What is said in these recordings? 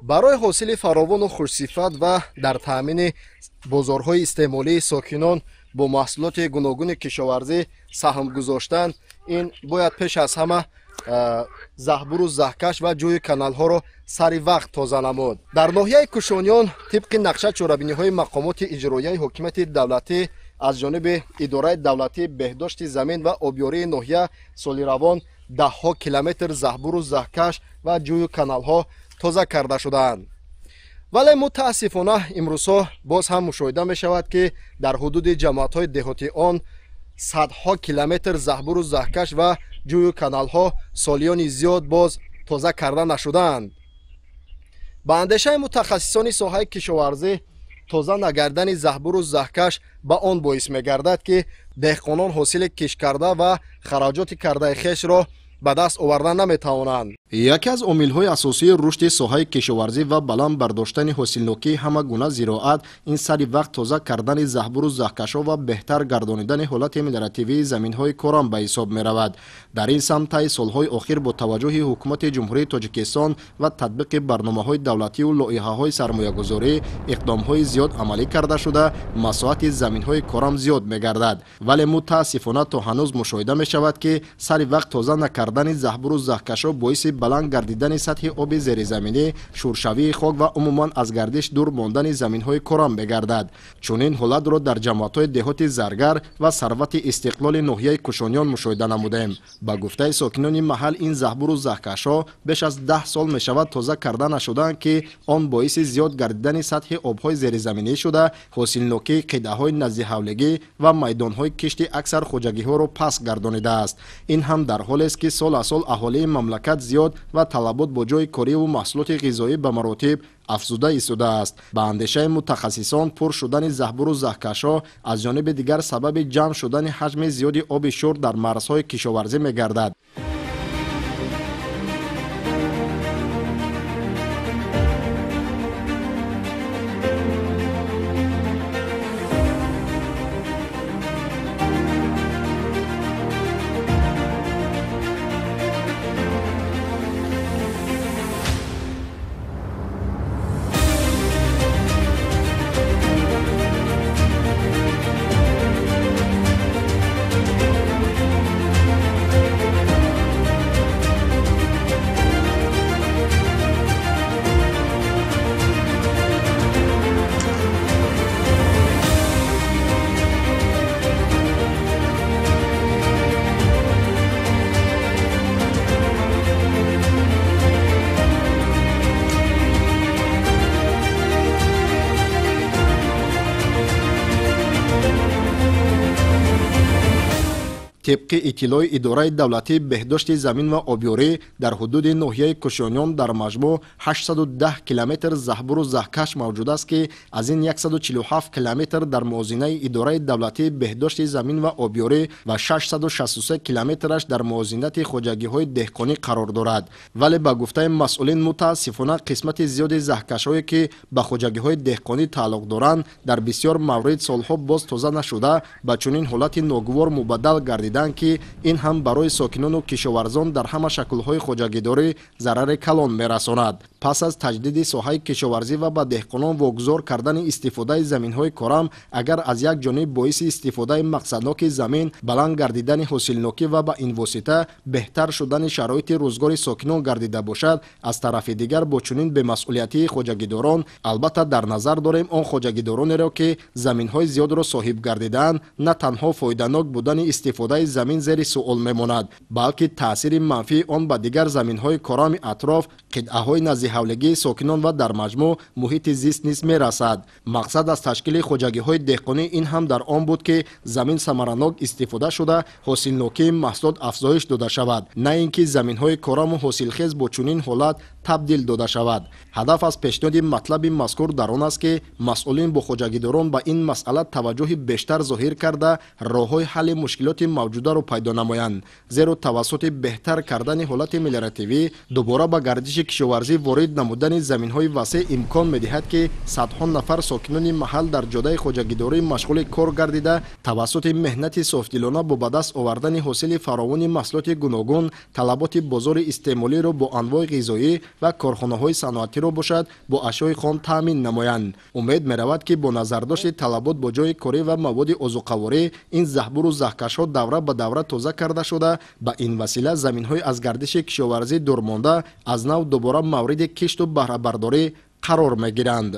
Барои ҳосили фаровону хушсифат ва дар таъмини бозорҳои истеъмолии сокинон бо маҳсулоти гуногуни кишоварзӣ саҳм гузоштан, ин бояд пеш аз ҳама заҳбуру заҳкаш ва ҷӯи каналҳоро сари вақт тоза намуд. Дар ноҳияи Кушониён тибқи нақша чорабиниҳои мақомоти иҷроияи ҳокимияти давлатӣ аз ҷониби идораи давлатии беҳдошти замин ва обёрии ноҳия соли равон даҳҳо километр заҳбуру заҳкаш ва ҷӯю каналҳо тоза карда шудаанд. Вале мутаассифона имрӯзҳо боз ҳам мушоҳида мешавад, ки дар ҳудуди ҷамоатҳои деҳоти он садҳо километр заҳбуру заҳкаш ва ҷӯю каналҳо солиёни зиёд боз тоза карда нашудаанд. Ба андешаи мутахассисони соҳаи кишоварзӣ, тоза нагардани заҳбуру заҳкаш ба он боис мегардад, ки деҳқонон ҳосили кишткарда ва хароҷоти кардаи хешро ба даст оварда наметавонанд. Яке аз омилҳои асосии рушди соҳаи кишоварзӣ ва баланд бардоштани ҳосилнокии ҳама гуна зироат ин сари вақт тоза кардани заҳбуру заҳкашҳо ва беҳтар гардонидани ҳолати мелиоративии заминҳои корам ба ҳисоб меравад. Дар ин самт таи солҳои охир бо таваҷҷӯҳи ҳукумати Ҷумҳурии Тоҷикистон ва татбиқи барномаҳои давлативу лоиҳаҳои сармоягузорӣ иқдомҳои зиёд амалӣ карда шуда, масоҳати заминҳои корам зиёд мегардад. Вале мутаассифона то ҳанӯз мушоҳида мешавад, ки сари вақт тоза накардани заҳбуру заҳкашҳо боиси баланд гардидани сатҳи оби зеризаминӣ, шуршавии хок ва умуман аз гардиш дур мондани заминҳои корам мегардад. Чунин ҳолатро дар ҷамоатҳои деҳоти Заргар ва Сарвати Истиқлоли ноҳияи Кушониён мушоҳида намудем. Ба гуфтаи сокинони маҳал, ин заҳбуру заҳкашҳо беш аз 10 сол мешавад тоза карда нашудаанд, ки он боиси зиёд гардидани сатҳи обҳои зеризаминӣ шуда, ҳосилнокии қитъаҳои наздиҳавлигӣ ва майдонҳои кишти аксар хоҷагиҳоро паст гардонидааст. Ин ҳам дар ҳолест, ки сол аз сол аҳолии мамлакат зиёд ва талабот бо ҷойи кориву маҳсулоти ғизоӣ ба маротиб афзуда истодааст. Ба андешаи мутахассисон, пур шудани заҳбуру заҳкашҳо аз ҷониби дигар сабаби ҷамъ шудани ҳаҷми зиёди оби шур дар марзҳои кишоварзӣ мегардад. Тибқи иттилои идораи давлатии беҳдошти замин ва обёрӣ дар ҳудуди ноҳияи Кушониён дар маҷмӯъ 810 километр заҳбуру заҳкаш мавҷуд аст, ки аз ин 147 километр дар муозинаи идораи давлатии беҳдошти замин ва обёрӣ ва 663 километраш дар муозинати хоҷагиҳои деҳқонӣ қарор дорад. Вале ба гуфтаи масъулин, мутаассифона қисмати зиёди заҳкашҳое, ки ба хоҷагиҳои деҳқонӣ тааллуқ доранд, дар бисёр маврид солҳо боз тоза нашуда, ба чунин ҳолати ногувор мубаддал гардида, ки ин ҳам барои сокинону кишоварзон дар ҳама шаклҳои хоҷагидорӣ зарари калон мерасонад. Пас аз таҷдиди соҳаи кишоварзӣ ва ба деҳқонон вогузор кардани истифодаи заминҳои корам, агар аз як ҷониб боиси истифодаи мақсадноки замин, баланд гардидани ҳосилнокӣ ва ба ин восита беҳтар шудани шароити рӯзгори сокинон гардида бошад, аз тарафи дигар бо чунин бемасъулиятии хоҷагидорон, албатта дар назар дорем он хоҷагидоронеро, ки заминҳои зиёдро соҳиб гардидаанд, на танҳо фоиданок будани истифодаи замин зери суол мемонад, балки таъсири манфии он ба дигар заминҳои корами атроф, қитъаҳои наздиҳавлигии сокинон ва дар маҷмӯъ муҳити зист низ мерасад. Мақсад аз ташкили хоҷагиҳои деҳқонӣ ин ҳам дар он буд, ки замин самаранок истифода шуда, ҳосилнокии маҳсулот афзоиш дода шавад, на ин ки заминҳои кораму ҳосилхез бо чунин ҳолат табдил дода шавад. Ҳадаф аз пешниҳоди матлаби мазкур дар он аст, ки масъулин бо хоҷагидорон ба ин масъала таваҷҷӯҳи бештар зоҳир карда, роҳҳои ҳалли мушкилоти мавҷударо пайдо намоянд. Зеро тавассути беҳтар кардани ҳолати мелиоративӣ дубора ба гардиши кишоварзӣ ворид намудани заминҳои васеъ имкон медиҳад, ки садҳо нафар сокинони маҳал дар ҷодаи хоҷагидорӣ машғули кор гардида, тавассути меҳнати софдилона бо ба даст овардани ҳосили фаровони маҳсулоти гуногун талаботи бозори истеъмолиро бо анвои ғизоӣ ва корхонаҳои саноатиро бошад бо ашёи хом таъмин намоянд. Умед меравад, ки бо назардошти талабот бо ҷойи корӣ ва маводи озуқаворӣ ин заҳбуру заҳкашҳо давра ба давра тоза карда шуда, ба ин васила заминҳои аз гардиши кишоварзӣ дурмонда аз нав дубора мавриди кишту баҳрабардорӣ қарор мегиранд.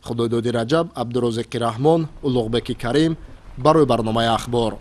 Худойдоди Раҷаб, Абдурозиқи Раҳмон, Улуғбеки Карим барои барномаи Ахбор.